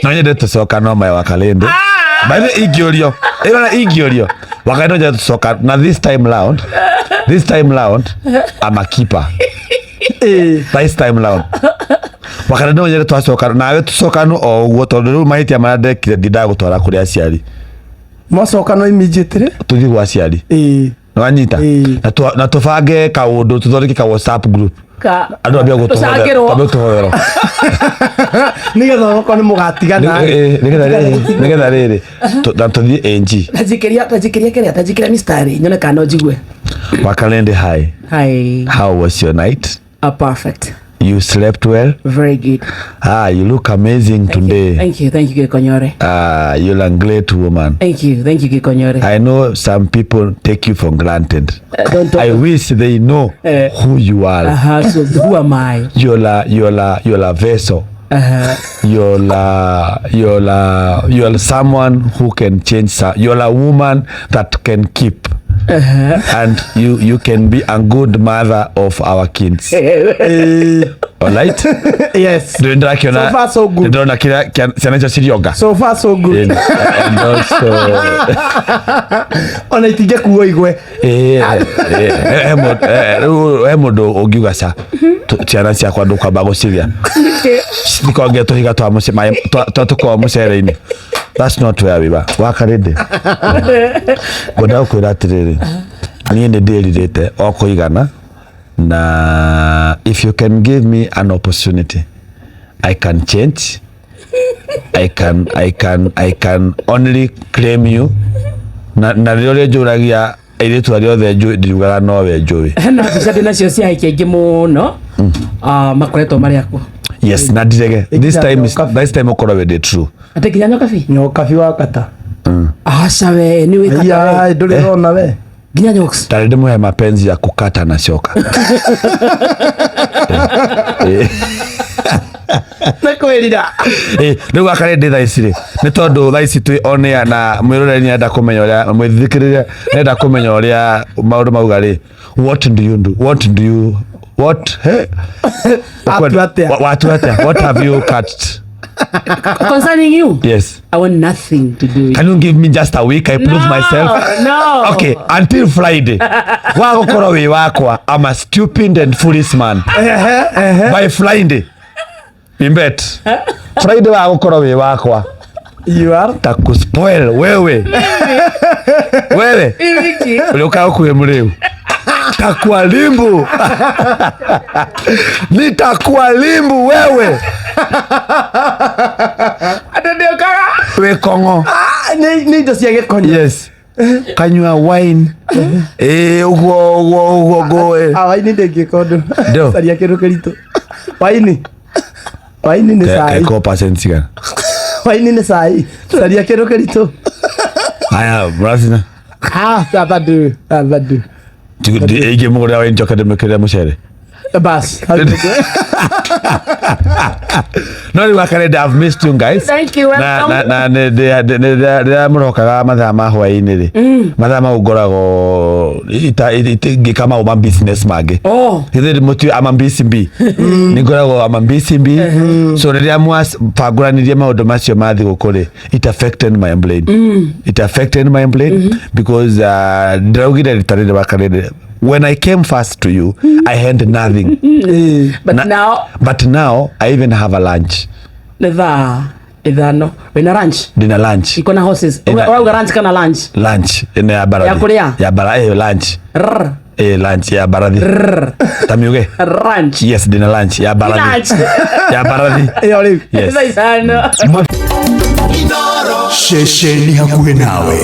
No nyende tũcoka no mae wakalende. By the way, ingĩũrio ĩrona ingĩũrio wakalende no nyende tũcoka na this time round, this time round I'm a keeper. This time round wakalende no nyende twacoka nawe tũcokano o ũguo, tondũ rĩu mahĩtia marĩa ndekire ndindaga gũtwara kũrĩ aciari. Mwacokano immediately. Tũthiĩ gwa aciari. Nĩwanyita? Ĩĩ. Na tũbange kaũndũ, tũthondeke ka WhatsApp group. Ka Andũ ambia Tũcangĩrwo. gũtũhoera. Nĩgetha okorwo nĩ mũgatigana. Nĩgetha rĩrĩ na tũthiĩ AG. Tanjikiria, tanjikiria kĩrĩa, tanjikiria mistari nyone kana no njigue. Wakalende, hi. Hi. How was your night? Perfect. You slept well? Very good. Ah, you look amazing today. Thank you, thank you, Gikonyore. Ah, you're a great woman. Thank you, thank you, Gikonyore. I know some people take you for granted. Don't talk. I wish they know who you are. So who am I? You're a vessel. You're someone who can change. You're a woman that can keep. And you can be a good mother of our kids. All right? Yes. Ndĩrakĩona. So far, so good. Ndĩrona kĩrĩa ciana icio cirionga. So far so good. And also Ona itingĩkuo igwe. Rĩu he mũndũ ũngiuga ca ciana ciakwa ndũkwamba gũcirĩa citikonge tũhiga twa twa tũkoragwo mũcere-inĩ. That's not where we were. Wakarĩndĩ, ngwenda gũkwĩra atĩrĩrĩ, niĩ nĩ ndĩrirĩte o kũigana, na if you can give me an opportunity, I can change. I can only claim you na rĩrĩa ũrĩa njũragia airĩtu arĩa othe njũĩ, ndiugaga nowe njũĩ. Hena mbica ndĩ nacio cia aiki aingĩ mũno. Ah, makoretwo marĩ akwa. Yes, na ndirege this time Nyokabi. This time ũkorwo wĩ true. Atĩ nginya nyokabi? Nyokabi wa kata. Aca, we nĩ wĩkata Iya, we. ndũrĩ rona we. Nginya nyoks. Tarĩ ndĩmũhe mapenzi ya kukata na shoka. Nĩ kwĩrira. Rĩu akarĩ ndĩ thaa ici rĩ, nĩ tondũ thaa ici twĩ on air na mwĩroreri nĩarenda kũmenya ũrĩa mwĩthikĩrĩria nĩarenda kũmenya ũrĩa maũndũ mauga rĩ, what do you do? What do you what hey? Watua atĩa? Watua atĩa? What have you catched? Concerning you? Yes. I want nothing to do with Can you give me just a week I prove No, myself? no. Okay, until Friday wagũkorwo wĩ wakwa. I'm a stupid and foolish man. By Friday, imbet Friday wagũkorwo wĩ wakwa, You are takuspoil wewe, wewe Wiki. Uliokaa kuwe mreu, takualimbu, nitakualimbu wewe. Andũ ndĩũkaga. Wĩ kong'o. Ah, nĩ indo cia gĩkonyo. Yes, kanyua wine ĩ ũguo ũguo ũguo ngũĩ. Ah, waini ndĩngĩka ũndũ. Ndo. Caria kĩndũ kĩritũ. Waini. Waini nĩ cai. Eko percent cigana? Waini nĩ cai. Caria kĩndũ kĩritũ. Haya, muracina. Ah, bado, ah, bado. Ingĩmũgũrĩra wine njoke ndĩmwĩkĩrĩre mũcere. Bas. No rĩu akarenda, I've missed you guys. Thank you, Na welcome. na rĩrĩa mũrokaga mathaa ma hwaĩ-inĩ rĩ, mathaa mau ngoragwo ngĩka maũndũ ma business mangĩ. Oh. Githĩ mũtiũĩ ama mbisi mbi nĩ ngoragwo ama mbisi mbi, so rĩrĩa mwabangũranirie maũndũ macio ma thigũkũ rĩ, it affected my brain, it affected my brain because ndĩraugire rita rĩrĩ wakarĩrĩ, when I came first to you, I had nothing. But now? But now I even have a lunch. Nĩ thaa 5, wĩna lunch? Ndĩna lunch. Iko na horses. Ũrauga lunch kana lunch? Lunch ĩno ya mbarathi. Ya kũrĩa? Ya bara, lunch. Rrr. Lunch ya mbarathi, ta miuge. Lunch. Yes, ndĩna lunch ya mbarathi. Lunch. Ya mbarathi. Ĩyo rĩu. Yes. Thaa 5. Ceceni hakuhĩ nawe.